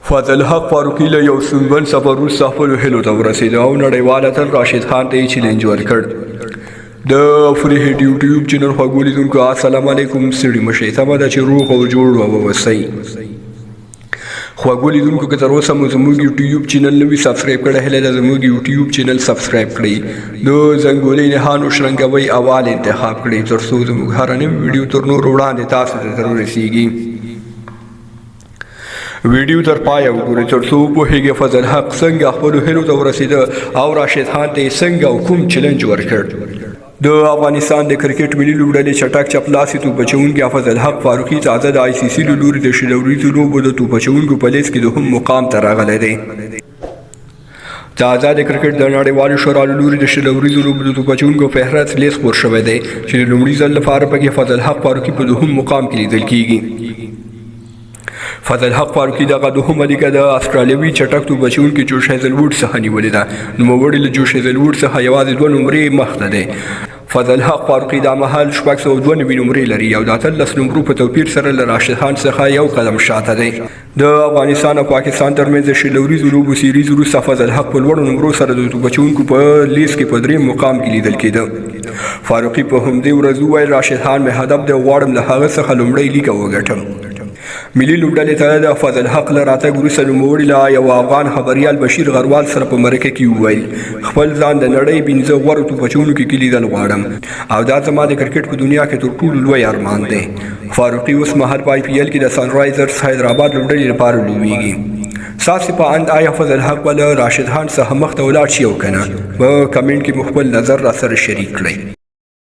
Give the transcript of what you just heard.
فضل حق فاروقي له یو ستونزمن سفر وروسته خپلو هیلو ته ورسېده او نړیوال اتل راشد خان ته یې چیلنج ورکړ. د افریح یوټیوب چینل خوږو لیدونکو، السلام علیکم. ستړي مه شئ، تمه ده چې روغ او جوړ واوسئ. خوږو لیدونکو، که تر اوسه مو زموږ یوټیوب چینل نه وي سبسکرایب کړی، هیله ده زموږ یوټیوب چینل سبسکرایب کړئ، د زنګولې نښان وشرنګوئ او all انتخاب کړئ، تر څو زموږ هره نوې ویډیو تر نورو وړاندې تاسو ته در ورسیږي. ویډیو تر پایه وګورئ، تر څو وپوهیږئ فضل حق څنګه خپلو هیلو ته ورسېده او راشد خان ته یې څنګه او کوم چیلنج ورکړ. د افغانستان د کرکټ ملي لوبډلې چټک چپ لاسي توپ اچوونکي فضل حق فاروقي تازه د آی سي سي له لوري د 20 اوریزو لوبو د توپ اچوونکو په لیست کې دوهم مقام ته راغلی دی. تازه د کرکټ د نړیوالې شورا له لوري د 20 اوریزو لوبو د توپ اچوونکو فهرست لیست خپور شوی دی، چې د لومړي ځل لپاره پکې فضل حق فاروقي په دوهم مقام کې لیدل کیږي. فضل حق فاروقي دغه دوهمه لیکه د استرالیوي چټک توپ اچوونکي جوش هیزلوډ څخه نیولې ده. نوموړی له جوش هیزلوډ څخه یوازې دوه نمرې مخته دی. فضل حق فاروقي دا مهال 692 نمرې لري او د 18 نمرو په توپیر سره له راشد خان څخه یو قدم شاته دی. د افغانستان او پاکستان ترمنځ د 20 اوریزو لوبو سیریز وروسته فضل حق په لوړو نمرو سره د توپ اچوونکو په لیست کې په دریم مقام کې لیدل کېده. فاروقي په همدې ورځ وویل، راشد خان مې هدف دی، غواړم له هغه څخه لومړۍ لیکه وګټم. ملي لوبډلې ته د فضل حق له راتګ وروسته نوموړي له یوه افغان خبریال بشیر غروال سره په مرکه کې وویل، خپل ځان د نړۍ پنځه غوره توپ اچوونکو کې لیدل غواړم او دا زما د کرکټ په دنیا کې تر ټولو لوی ارمان دی. فاروقي اوس مهال په آی پي ایل کې د سنرایزرز حیدرآباد لوبډلې لپاره لوبیږي. ستاسې په اند، آیا فضل حق به له راشد خان څخه مخته ولاړ شي او که نه؟ په کمنټ کې مو خپل نظر را سره شریک کړئ.